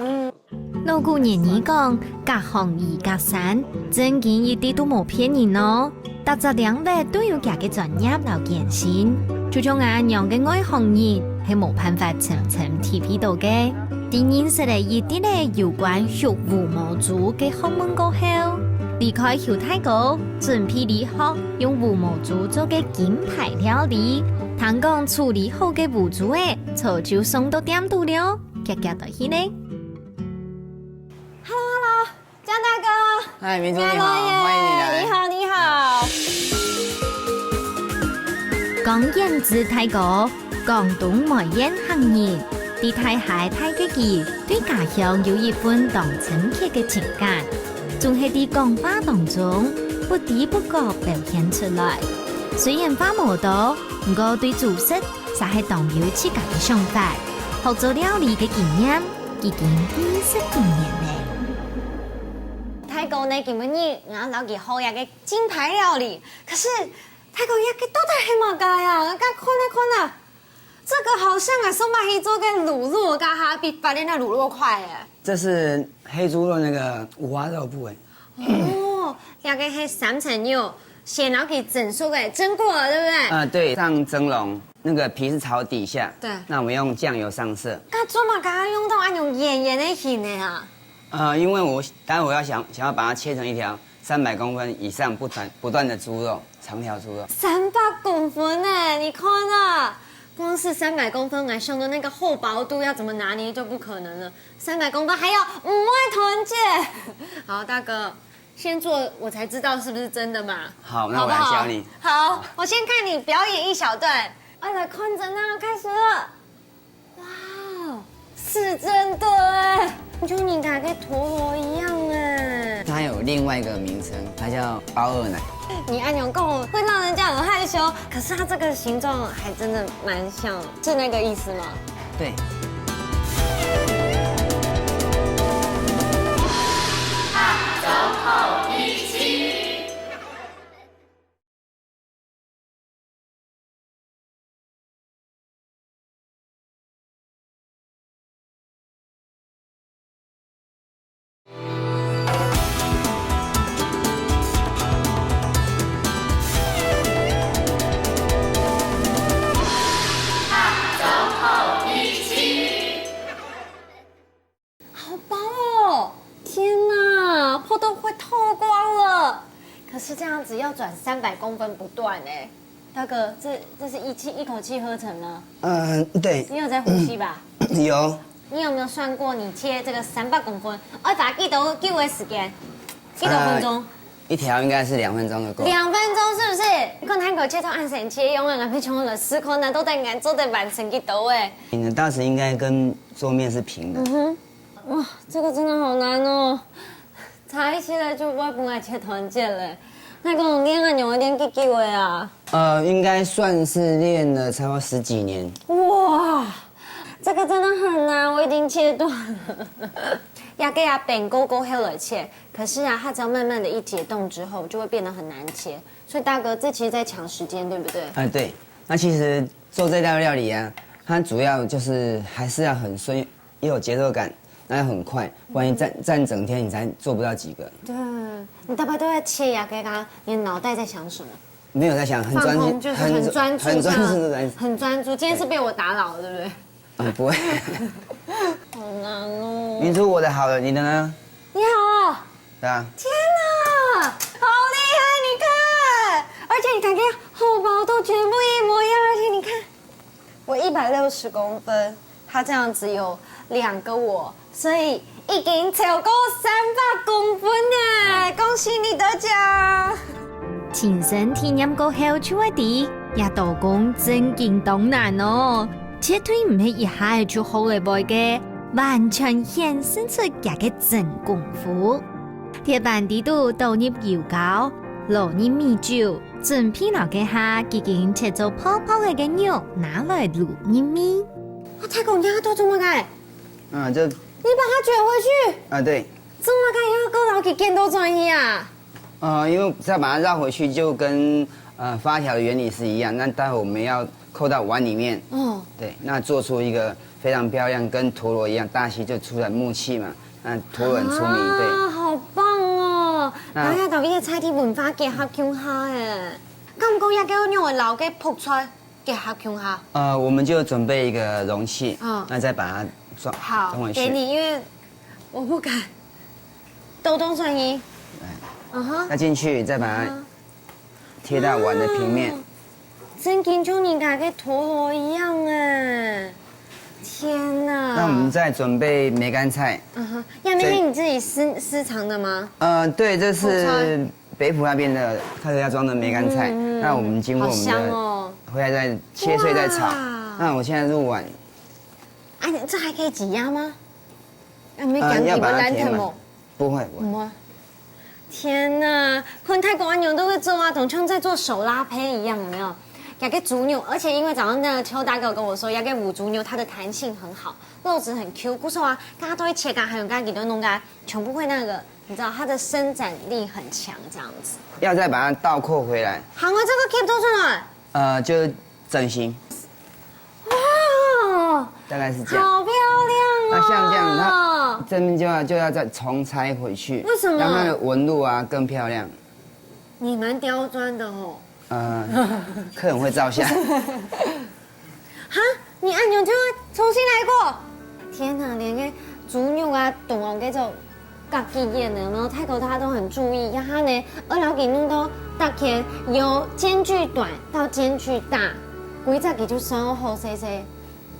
老古人言講，隔行如隔山，正經一滴都無騙人哦。逐隻領域都有佢个專業摎艱辛，就像𠊎恁樣个外行人，係無辦法深深體會到个。在認識了一滴仔有關畜烏毛豬个學問過後，離開邱大哥，準備來學 用烏毛豬做个金牌料理，聽講處理好个烏豬仔，早就送到店肚了，遽遽來去呢。Hello，Hello，江大哥，嗨，明珠你好，你好耶，歡迎你來。你好，你好。江彥之大哥， 廣東梅縣客人，在大溪大个佢，對家鄉有一份當親切个情感，總係在講話當中，不知不覺表現出來。雖然話無多，毋過對煮食，煞係當有自家个想法。學做料理个經驗，已經二十幾年了。大哥呢，今晡日𠊎摎佢學這个金牌料理，可是 大哥，這个到底係麼个呀？𠊎看啊看啊，這个好像𠊎上擺去做个滷肉，該下比發个那滷肉快欸。這是黑豬肉那個五花肉部位。哦，這个係三層肉，先摎佢蒸熟欸，蒸過了，對不對？啊，對，上蒸籠，那個皮是朝底下。對。那我們用醬油上色。該做麼个用到恁樣圓圓个形个啊？呃，因為我，當然我要想，想要把它切成一條 三百公分以上不斷，不斷的豬肉，長條豬肉。三百公分欸，你看啊，光是三百公分來想到那個厚薄度要怎麼拿捏就不可能了。三百公分還有五萬團結。好，大哥，先做我才知道是不是真的嘛。好，那我來教你。好不好？好，我先看你表演一小段。哎，來看真的要開始了。 哇，是真的欸，就你家个陀螺一樣欸。它有另外一個名稱，它叫包二奶。你恁樣講會讓人家很害羞，可是它這個形狀還真的蠻像，是那個意思嗎？對。好薄哦！天哪，薄到會透光了。可是這樣子要轉三百公分不斷欸。大哥，這，這是一氣，一口氣喝成嗎？嗯，對。你有在呼吸吧？有。你有沒有算過你切這個三百公分，愛花幾多久的時間？幾多分鐘？呃，一條應該是兩分鐘就夠了。兩分鐘是不是？你看大哥切到恁神奇个樣啊，𠊎非常的思考，難道大哥做得完成幾多欸？你的大小應該跟桌面是平的。嗯哼。 哇，這個真的好難哦，差一息仔就會分𠊎切團結了。該講練恁樣愛練幾久仔啊？呃，應該算是練了差不多十幾年。哇，這個真的很難，我已經切斷了。這个啊，冰過過後來切，可是啊，它只要慢慢的一解凍之後，就會變得很難切。所以大哥，這其實在搶時間，對不對？哎，對。那其實做這道料理啊，它主要就是還是要很順， 又有節奏感，那要很快，不然你站，站整天你才做不到幾個。對，你大概都在切牙給他，你的腦袋在想什麼？沒有在想，很專心，放空，就是很專注，很專注，是吧？很專注在，很专注。今天是被我打擾了，對不對？嗯，不會。好難哦。明珠，我的好了，你的呢？你好啊。對啊。天哪，好厲害！你看，而且你看，看，厚薄度全部一模一樣，而且你看， 我一百六十公分，他這樣子有兩個我，所以已經超過三百公分了，恭喜你得獎！親身體驗過後就會知，這刀工真經當難哦，絕對毋係一下就學會个，完全顯示出佢个真功夫。鐵板底肚倒入油膏，落入米酒， 準備摎該下已經切做薄薄仔个肉拿來滷入味。啊，大哥，你這做麼个？啊，就，你把它捲回去？啊，對。做麼个愛過摎佢捲倒轉去啊？呃，因為再把它繞回去，就跟，呃，發條的原理是一樣。那待會我們要扣到碗裡面。哦，對，那做出一個非常漂亮，跟陀螺一樣，大溪就出產木器嘛，那陀螺很出名，對。啊，好棒哦！那然後到底个在地文化結合共下誒，感覺也叫用个老个泡菜結合共下。呃，我們就準備一個容器，嗯，那再把它裝好，裝回去。給你，因為我不敢。咚咚聲音。嗯哼，那進去再把它貼到碗的平面。啊，真緊像人家个陀螺一樣哎！天哪！那我們再準備梅干菜。嗯哼，要那是你自己私私藏的嗎？呃，對，這是北埔那邊的客家庄的梅干菜。嗯，嗯，嗯。那我們經過我們的，好香哦。回來再切碎再炒。哇。那我現在入碗。哎，這還可以擠壓嗎？啊，沒感覺，呃，要把它填滿。不會，不會。天哪，看大哥恁樣都會做啊，同像在做手拉胚一樣，有沒有？這個豬肉，而且因為早上那個邱大哥跟我說，這個五豬肉它的彈性很好，肉質很Q，故所啊，剛剛都會切開，還有剛剛給它弄開，全部會那個，你知道它的伸展力很強，這樣子。要再把它倒扣回來。行啊，這個keep都出來。呃，就是整形。哇，大概是這樣。好漂亮哦！那像這樣，它這邊就要，就要再重拆回去，為什麼？讓它的紋路啊更漂亮。你蠻刁鑽的哦。呃，客人會照相。哈，你恁樣就要重新來過？天哪，連个豬肉啊，都要這種 家己演的，然後大哥他都很注意，然後呢，二老給弄到大概由間距短到間距大，規隻佢就算好好勢勢，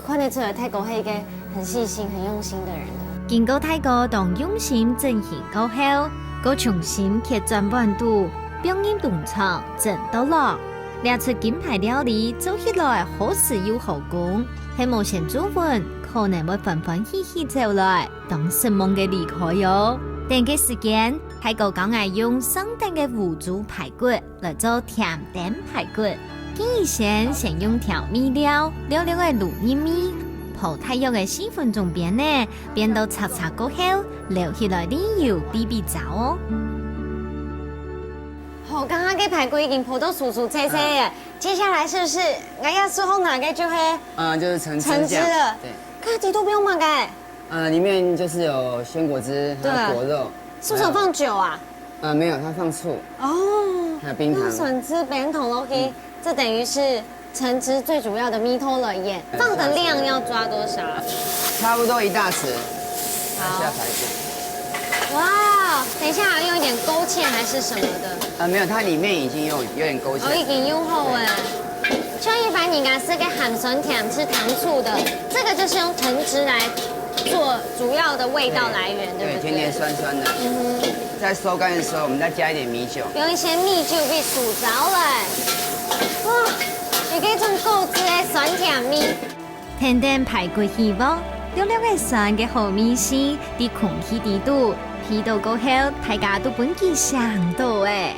看得出來大哥是一個很細心、很用心的人。經過大哥當用心整形過後，過重新切轉碗肚，放入東床，整到落。這齣金牌料理做起來好食又好供，係無先注文，可能會歡歡喜喜走來。 當失望个離開哦。等个時間，大哥教𠊎用上等个烏豬排骨來做甜丁排骨。佢以前先用調味料略略仔滷入味，泡大約个四分鐘邊仔，變到赤赤過後，撈起來淋油避避燥哦。好，剛剛个排骨已經泡到酥酥脆脆了，嗯。接下來是不是𠊎愛試看哪個就係嗯，就是橙汁醬。橙汁了？對。該底肚放麼个？ 呃，裡面就是有鮮果汁，還有果肉。對。是不是有放酒啊？還有，呃，沒有，它放醋。哦，還有冰糖。用橙汁冰糖落去，嗯。這等於是橙汁最主要的味道了耶。嗯，放的量要抓多少啊？差不多一大匙。好。下排骨。哇，等一下還用一點勾芡還是什麼的？呃，沒有，它裡面已經有，有點勾芡。哦，已經用好了。對。 像一般人家吃个鹹酸甜，吃糖醋的，這個就是用橙汁來做主要的味道來源，對，對不對？對，甜甜酸酸的。嗯哼。在收乾的時候，我們再加一點米酒。用一些米酒去煮糟了。哇，有這種果汁的酸甜味。甜甜排骨起鑊，略略个酸个好味緒，在空氣底肚，鼻到過後，大家都分佢嚐到欸。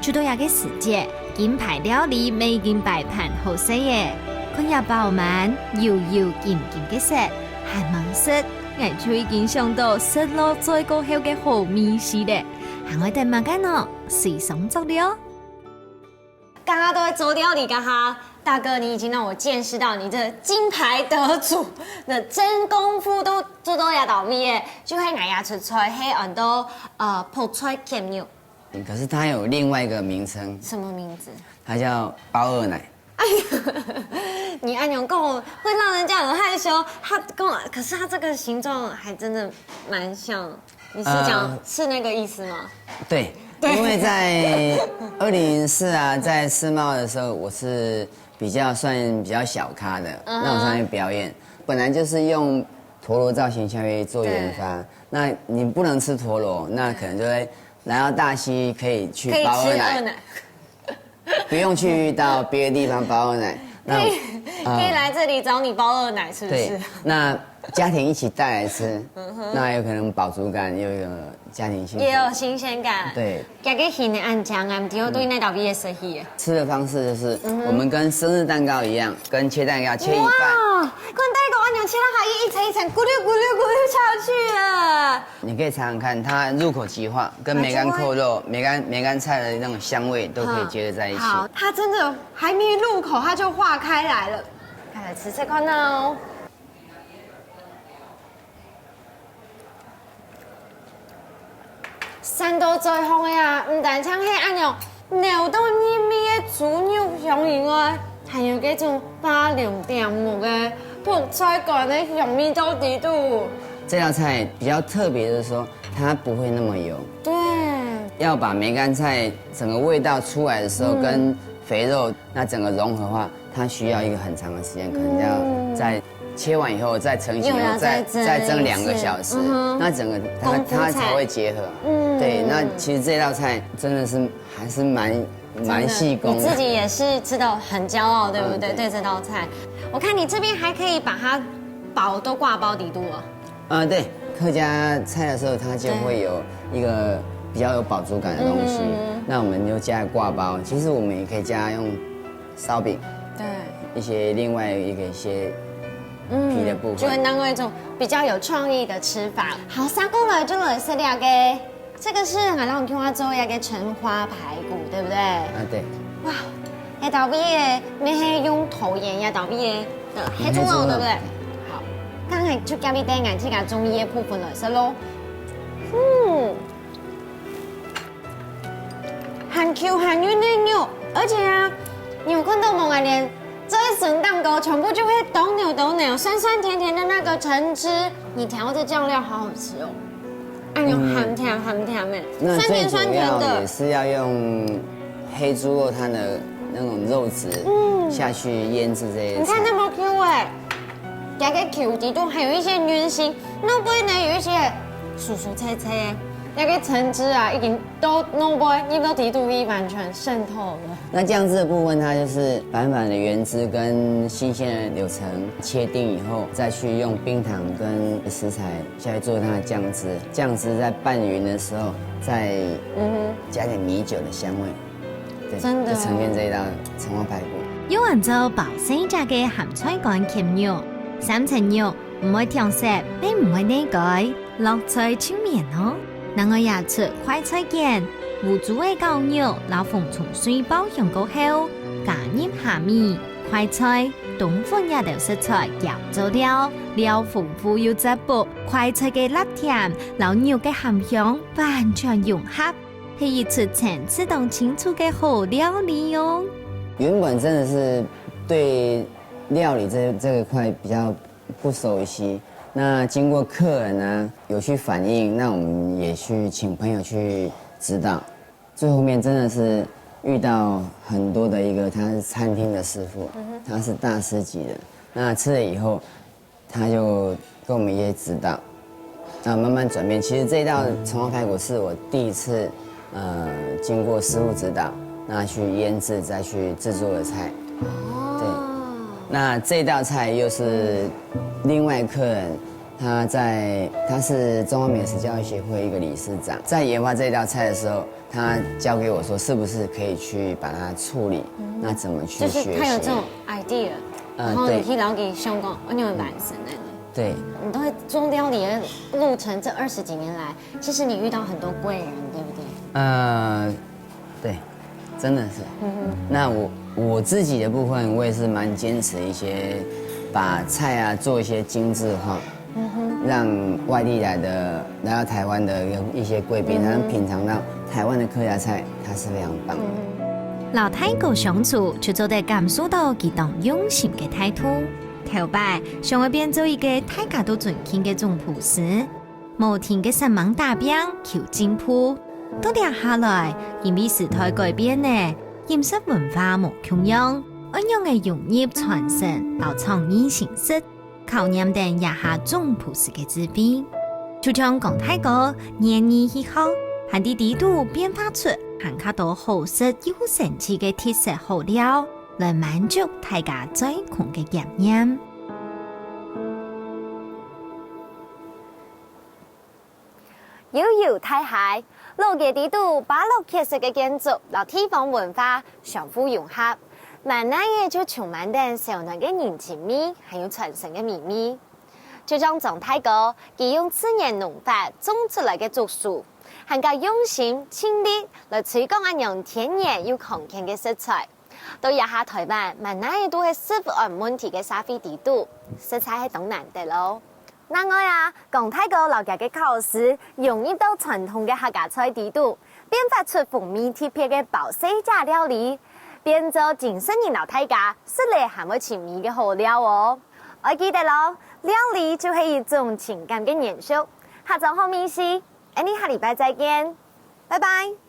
就到這個時節，金牌料理乜已經擺盤好勢了，看這飽滿、油油金金个色，還吂食，𠊎就已經想到食落嘴角口个好味緒了。還愛等麼个呢？水上作了。剛剛都在做料理，剛剛大哥，你已經讓我見識到你這金牌得主的真功夫，都做到這道味耶，就係𠊎這齣菜，係安到呃泡菜鹹肉。 可是它有另外一個名稱，什麼名字？它叫包二奶。哎呀，你恁樣講會讓人家很害羞。他跟我，可是他這個形狀還真的蠻像。你是講，呃，是那個意思嗎？對，對。因為在二零零四啊，在世貿的時候，我是比較算比較小咖的，嗯哼。那我上去表演，本來就是用陀螺造型下去做研發，對。那你不能吃陀螺，那可能就會來到大溪可以去包二奶。可以吃二奶。 不用去到別的地方包二奶，那，可以，呃，可以來這裡找你包二奶，是不是？對，那家庭一起帶來吃，嗯哼。那有可能飽足感，又有家庭幸福。也有新鮮感。對。這個形个恁靚啊，毋知對哪位會適合耶？吃的方式就是，嗯哼。我們跟生日蛋糕一樣，跟切蛋糕切一半。哇，看大哥恁樣現在還一層一層咕嚕咕嚕咕嚕下去了。你可以嚐嚐看，它入口即化，跟梅乾扣肉、梅干梅干菜的那种香味都可以結合在一起。好，它真的還沒入口，它就化開來了。看來吃吃看哦。 散到嘴項个啊，毋單淨係恁樣，留到入味个豬肉香以外，還有該種花龍點目个覆菜乾个香味到底肚。這道菜比較特別的是說，它不會那麼油。對。要把梅干菜整個味道出來的時候，嗯。跟肥肉那整個融合的話，它需要一個很長的時間，可能要在切完以後再成型以後，又要再蒸一次。再再蒸兩個小時，嗯哼。那整個它功夫菜。它才會結合。嗯。對，那其實這道菜真的是還是蠻蠻細工的。真的，你自己也是吃到很驕傲，對不對？嗯，對。對這道菜，我看你這邊還可以把它包都掛包底肚哦。 呃，對，客家菜的時候，它就會有一個比較有飽足感的東西。嗯。那我們就加掛包，其實我們也可以加用燒餅，對。一些另外一個一些皮的部分。嗯，就會當做一種比較有創意的吃法。好，續過來就來食這個 這個是𠊎摎你共下做一個陳花排骨，對不對？啊，對。哇，這道味个，乜係用桃仁這道味个，呃，黑豬肉，黑豬肉。對不對？好，剛才就交俾大家自家中意个部分來食咯。嗯，還Q還嫩个肉，而且啊，你有看到無啊？連 這一層蛋糕全部就會當濃當濃，酸酸甜甜的那個橙汁，你調這醬料好好吃哦。哎喲，嗯。鹹甜鹹甜的，那最主要也是要用黑豬肉它的那種肉質，嗯。下去醃製這些菜。你看那麼Q哎，加個Q底肚還有一些韌性，肉桂呢有一些酥酥脆脆，那個橙汁啊已經都肉桂，你都底肚已完全滲透了。 那醬汁的部分，它就是粄粄的原汁跟新鮮的柳層切丁以後，再去用冰糖跟食材下去做它的醬汁。醬汁在拌勻的時候，再嗯哼。加點米酒的香味，對，真的哦。就呈現這一道陳花排骨。又安做包生隻个鹹菜乾鹹肉，三層肉，毋會忒澀，乜毋會膩該。 落菜就綿哦。另外也出快菜卷，烏豬个絞肉摎紅蔥碎爆香過後，加入蝦米、快菜、冬粉這兜食材攪做料，料豐富又滋補，快菜个辣甜摎肉个鹹香完全融合，係一出層次當清楚个好料理哦。原本真的是對料理這這一塊比較 不熟悉。那經過客人啊有去反映，那我們也去請朋友去指導。最後面真的是遇到很多的一個，他是餐廳的師傅，嗯哼。他是大師級的。那吃了以後，他就給我們一些指導，那慢慢轉變。其實這一道陳花排骨是我第一次，呃，經過師傅指導，那去醃製再去製作的菜。哦。對。 那這道菜又是另外客人，他在，他是中華美食教育協會一個理事長，在研發這道菜的時候，他交給我說，是不是可以去把它處理，嗯。那怎麼去學習？就是他有這種idea，嗯，然後你去了解相關，對。哦，你有完成的。對。你都會做料理的路程，這二十幾年來，其實你遇到很多貴人，對不對？呃， 對，真的是。嗯哼。那我我自己的部分，我也是蠻堅持一些，把菜啊做一些精緻化，嗯哼。讓外地來的來到台灣的一些貴賓，嗯哼。他們品嚐到台灣的客家菜，它是非常棒的。嗯哼。摎大哥相處，就做得感受到佢當用心个態度。頭擺想愛變做一個大家都尊敬个總廚師， 無停个煞猛打拚求進步。到這下來，因為時代改變了，飲食文化無共樣，仰般个融入傳承摎創意形式，考驗等這下總廚師个智慧。就像江大哥願意去學，還在裡肚變化出還較多好食又神奇个特色好料，來滿足大家嘴空个遐念。 悠遊大溪，老街裡肚巴洛克式个建築摎地方文化相互融合，滿哪仔就充滿等燒暖个人情味，還有傳承个美味。就像張大哥，佢用自然農法種出來个竹筍，還較用心、盡力來推廣恁樣天然又康健个食材。到這下臺灣，滿哪都係食安問題个社會底肚，實在係當難得咯。另外啊，江大哥摎厥个巧思，融入到傳統个客家菜底肚，變化出風味特別个包細姐料理，變做真實人摎大家食了還會尋味个好料哦。愛記得咯，料理就係一種情感个延續。客庄好味緒，𫣆俚下禮拜再見，拜拜。